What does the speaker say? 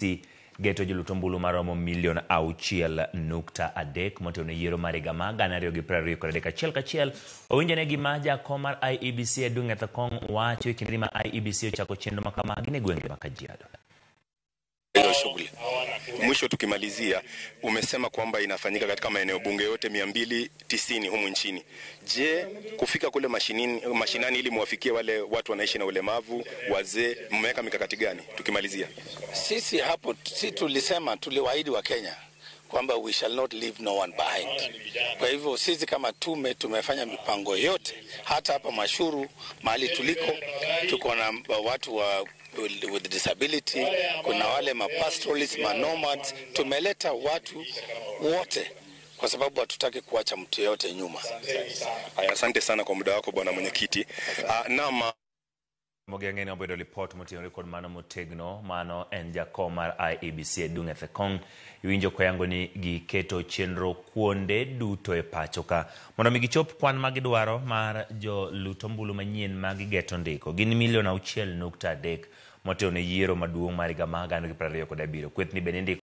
Geto jolut ombulu maromo milion 6.3 motelo ne yiero mar higa mar 2023. Achiel kachiel owinjone gima jakom mar IEBC Edwin Ethekong wacho e kinde ma IEBC ochako chenro ma kamagi ne gwenge ma Kajiado. Hiyo shughuli. Mwisho tukimalizia, umesema kwamba inafanyika katika maeneo bunge yote 290 humu nchini. Je, kufika kule mashinani ili muwafikie wale watu wanaishi na ulemavu, wazee, mmeweka mikakati gani? Tukimalizia. Sisi hapo si tulisema, tuliwaahidi wa Kenya kwamba we shall not leave no one behind. Kwa hivyo sisi kama tume tumefanya mipango yote, hata hapa Mashuru mahali tuliko tuko na watu wa with disability, kuna wale mapastoralists, manomads. Tumeleta watu wote kwa sababu hatutaki kuacha mtu yeyote nyuma. Haya, asante sana kwa muda wako bwana mwenyekiti. Naam. Mogeng'e obedo lipot moting'ore kod mano motegno mano en jakom mar IEBC Edung' Ethekong. Iwinjo koyango ni giketo chenro kuonde duto e pacho ka mondo mi gichop kwan ma gidwaro mar jolut ombulu manyien ma gigeto ndiko gin milion 6.3 motelo ne yiero maduong' mar higa mar 2027. Kwethni bende indiko